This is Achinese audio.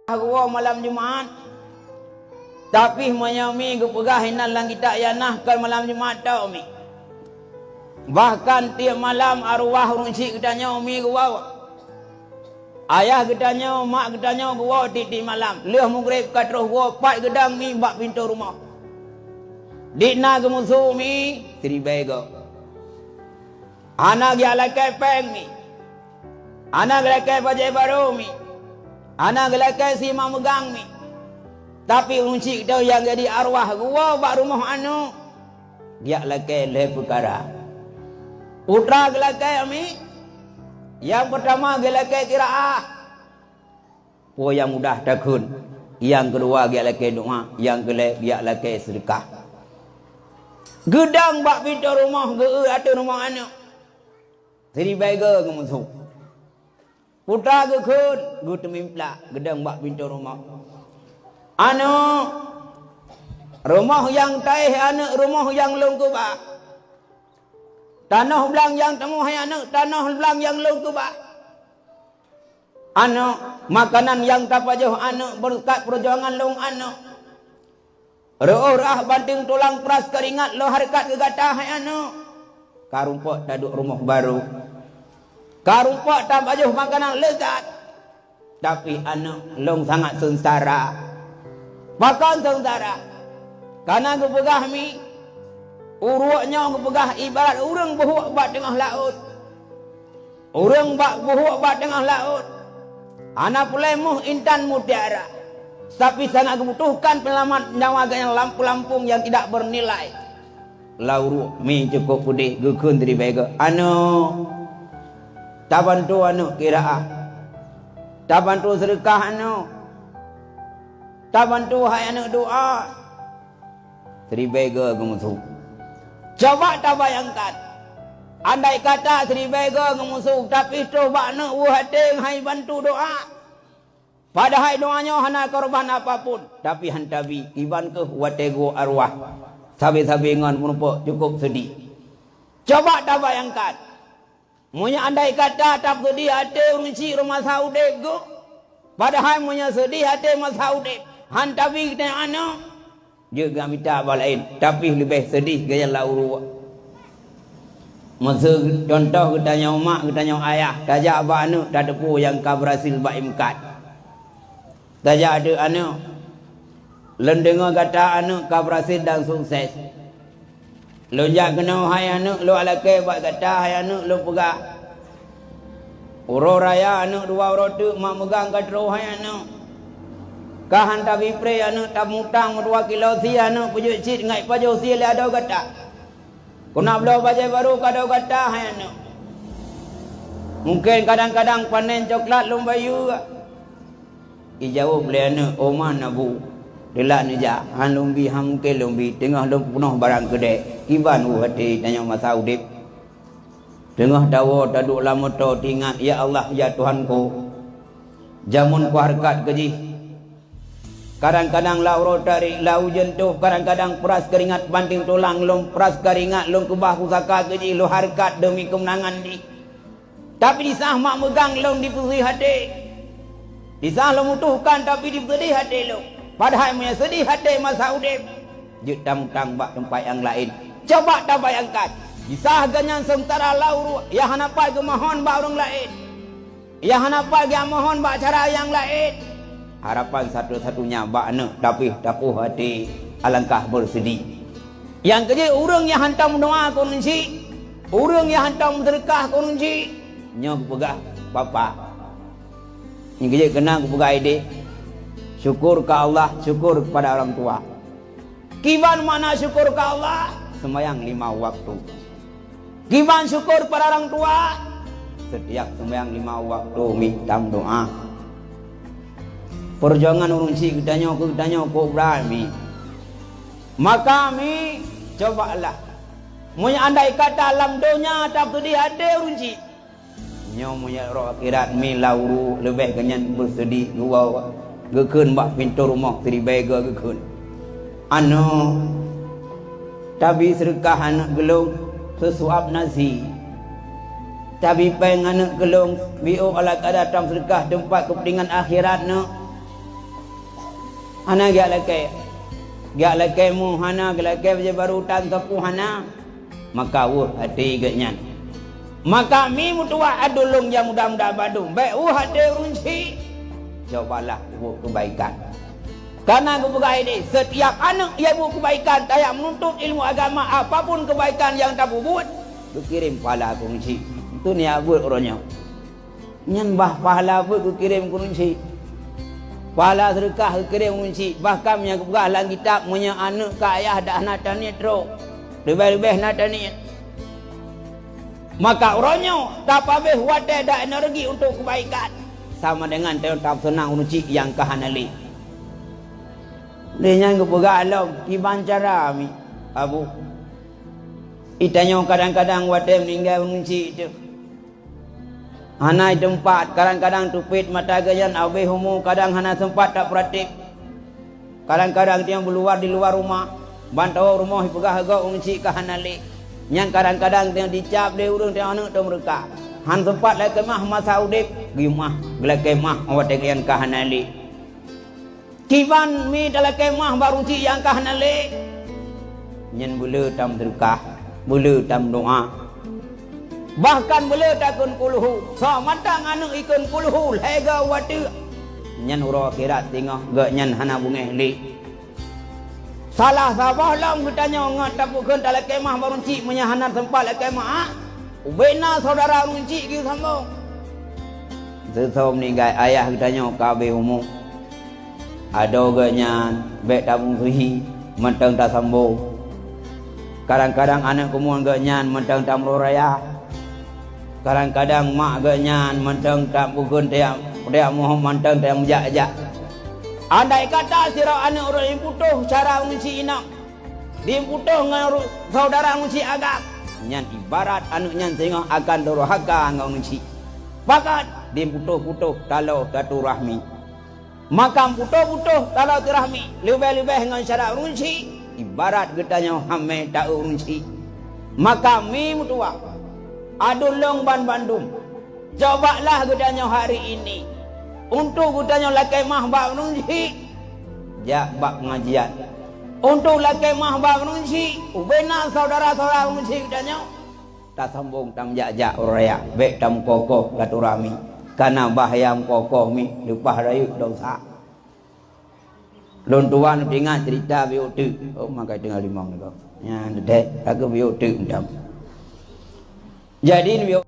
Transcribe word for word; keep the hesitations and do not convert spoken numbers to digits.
geuwoe malam Jumat. Tapi meunyoe mi geupeugah inan lam kitab Ianah kon malam Jumat tok mi. Bahkan tiep malam arwah ureuëng chik geutanyoe mi geuwoe. Ayah geutanyoe, mak geutanyoe geuwoe tiep-tiep malam. Lheueh mugreb ka troh woe pat geudong mi bak pintoe rumoh. Di na geumusu mi siribée goe. Hana geulakée péng mi. Hana geulakée bajée barô mi. Hana geulakée sie mak meugang mi. Tapi ureuëng chik teuh nyang jadi arwah geuwoe bak rumoh aneuëk, geulakée lhée peukara. Putra geulakée mi. Nyang peurtama geulakée qiraah. Peue nyang mudah takheun. Nyang keudua geulakée doá, nyang keulhée geulakée seudeukah. Geudong bak pintoe rumoh geu-eu ateueh rumoh aneuëk. Siribée goe geumusu. Putra geukheun, geuteumimplak, geudong bak pintoe rumoh. Aneuëk, rumoh nyang taéh aneuëk, rumoh nyang lôn keubah. Tanoh blang nyang teumeuh hai aneuëk, tanoh blang nyang lôn keubah. Aneuëk, makanan nyang tapajoh aneuëk, beureukat peujuangan lôn aneuëk. Reuôh reuah banting tulang pras keuringat lôn hareukat keu gata hai aneuëk. Ka rumpok taduek rumoh barô. Ka rumpok tapajoh makanan leuzat. Tapi aneuëk, lôn sangat seungsara. Pakon seungsara? Kana geupeugah mi, uruek nyoe geupeugah ibarat ureuëng beuhuek bak teungoh laôt. Ureuëng bak beuhuek bak teungoh laôt, hana peureulée méuh intan mutiara, tapi sangat geubutuhkan peulamat nyawa geuhnyan lam peulampong nyang tidak beunilai. Lam uruek mi cukôp peudeh, geukheun siribée goe, "Aneuëk, tabantu aneuëk qiraah, tabantu seudeukah aneuëk, tabantu hai aneuëk doá." Siribée goe geumusu. Coba tabayangkan, andai kata siribée goe geumusu, tapi troh bak aneuëk weueh até hai bantu doá. Padahai doá nyoe hana korban apapun, tapi han tabi, kiban kheueh watée geuwoe arwah. Sabe-sabe ngon meurumpok cukôp seudih. Coba tabayangkan, meunyoe andai kata tapeuseudih até ureuëng chik rot masa udeb geuh, padahai meunyoe seudih até masa udeb, han tabi geutanyoe aneuëk, jeuet geumita bak laén, tapi leubeh seudih geuhnyan lam uruek. Meuseu contoh geutanyoe mak, geutanyoe ayah, tajak bak aneuëk tateupeue nyang ka beurhasil bak imkat. Tajak ateueh aneuëk, lôn deungoe gata aneuëk ka beurhasil dan sukses. Lôn jak keunoe hai aneuëk, lôn alakée bak gata hai aneuëk, lôn peugah, uroe raya aneuëk dua uroe teuk mak meugang ka troh hai aneuëk. Ka han tabi pré aneuëk, tamutang meudua kilo sie aneuëk, peujeuet cit ngat pajoh sie lé adoe gata. Keuneuk bloe bajée barô keu adoe gata hai aneuëk. Mungken kadang-kadang panen coklat lôn bayeue. Ijaweueb lé aneuëk, "Oma na bu, teulak neujak, han lôn bi, han mungken lôn bi, teungoh lôn peunoh barang keudeh." Kiban weueh até tanyoe masa udeb. Teungoh tawoe taduek lam moto teuingat, "Ya Allah, ya Tuhanku, jameun ku hareukat keu jih. Kadang-kadang lam uroe tarék, lam ujeuen troh, kadang-kadang peuras keuringat banting tulang lôn, peuras keuringat lôn keubah pusaka keu jih, lôn hareukat deumi keumeunangan jih." Tapi disaat mak meugang lôn dipeuseudeh até. Disaat lôn mutohkan tapi dipeuseudeh até lôn. Padahai meunyoe seudeh até masa udeb, jeuet tamutang bak teumpat nyang laén. Coba tabayangkan, disaat geuhnyan seungsara lam uruek, nyang hana pat geumohon bak ureuëng laén, nyang hana pat geumohon bak cara nyang laén. Harapan satu-satunya bak aneuëk, tapi tapoh até alangkah beuseudih. Nyang keujeuet ureuëng nyang hantom meudoá keu ureuëng chik, ureuëng nyang hantom meuseudeukah keu ureuëng chik, nyoe geupeugah, "Bapak." Nyang keujeuet keunan geupeugah idéh, "Syukur keu Allah, syukur kepada orang tua." Kiban makna syukur keu Allah? Seumayang lima waktu. Kiban syukur kepada orang tua? Setiap seumayang lima waktu mita doá. Peujuangan ureuëng chik geutanyoe keu geutanyoe kok brat mi. Maka mi, cobalah. Meunyoe andai kata lam donya tapeuseudeh até ureuëng chik, nyoe meunyoe rot akhirat mi lam uruek leubeh geuhnyan beuseudeh geuwoe, geukheun bak pintoe rumoh siribée goe geukheun, "Aneuëk, tabi seudeukah aneuëk keu lôn seusuab nasi. Tabi péng aneuëk keu lôn, biôh Allah Taala tam seudeukah teumpat keupeuntengan akhirat neuëk." Hana geulakée. Geulakée mu hana, geulakée bajée barô tan sapeue hana. Maka weueh até geuh nyan. Maka mi meutuwah adulông nyang muda-muda bandum, bék weueh até ureuëng chik. Cobalah buet keubaikan. Karena geupeugah ini, setiap aneuk nyang buet keubaikan, tajak meununtut ilmu agama, apapun keubaikan nyang tapeubuet, geukirém pahala keu ureuëng chik. Itu niat buet uroe nyoe. Nyan bah pahala buet geukirém keu ureuëng chik. Pahala seudeukah geukirém keu ureuëng chik. Bahkan nyang geupeugah lam kitab, meunyoe aneuk ka ayah dak hana taniet trok, leubeh-leubeh hana taniet. Maka uroe nyoe tapabéh watée dan energi untuk keubaikan, sama dengan tanyoe tapeuseunang ureuëng chik nyang ka hana lé. Lé nyan geupeugah lom, kiban cara mi, Abu. Itanyoe kadang-kadang watée meuninggai ureuëng chik teuh. Hana teumpat, kadang-kadang teupet mata geuh nyan habéh umu, kadang hana seumpat tapeuratéb. Kadang-kadang tanyoe beuluar di luwa rumoh, ban tawoe rumoh jipeugah gob ureuëng chik ka hana lé. Nyan kadang-kadang tanyoe jicab lé ureuëng, tanyoe aneuk teuh meureuka. Han seumpat lakée meu'ah masa udeb, geuyue meu'ah, geulakée meu'ah watée geuh nyan ka hana lé. Kiban mi talakée meu'ah bak ureuëng chik nyang ka hana lé. Nyan beuleu tameuseudekah, beuleu tameudoá. Bahkan beuleu takheun kulhu, soe mantong aneuk ikheun kulhu lhée goe u ateueh. Nyan uroe akhirat singoh geuh nyan hana beungéh lé. Salah saboh lom geutanyoe ngon tapeukheun talakée meu'ah bak ureuëng chik meunyoe hana seumpat lakée meu'ah, ubena syedara ureuëng chik geusambong. Seuseu meuninggai ayah geutanyoe ka habéh umu. Adoe geuh nyan bék tameusuhi mantong tasambong. Kadang-kadang aneuk keumuen geuh nyan mantong tameuroh raya. Kadang-kadang mak geuh nyan mantong tapeukheun tajak, tajak mohom mantong tajak meujak-jak. Andai kata sidroe aneuk ureuëng jiputôh cara ureuëng chik inong, jiputôh ngon ru-, syedara ureuëng chik agam, nyan ibarat aneuk nyan singoh akan durhaka ngon ureuëng chik. Pakat jiputôh-putôh taloe silaturahmi. Maka putôh-putôh taloe silaturahmi, leubeh-leubeh ngon syedara ureuëng chik, ibarat geutanyoe hamé taeu ureuëng chik. Maka mi meutuwah, adulông ban bandum, cobalah geutanyoe hari ini untuk geutanyoe lakée meu'ah bak ureuëng chik, jak bak peungajian. Untuk lakée meu'ah bak ureuëng chik, ubena syedara-syedara ureuëng chik geutanyoe. Tasambong tameujak-jak uroe raya, bék tameukoh-koh silaturahmi. Karena bahya meukoh-koh mi leupah rayeuk desya. Lôn tuan teuingat cerita biôk teuk. Oh, makai teungoh limong niko. Nyan deh, aku biôk teuk mantong. Jadi biôk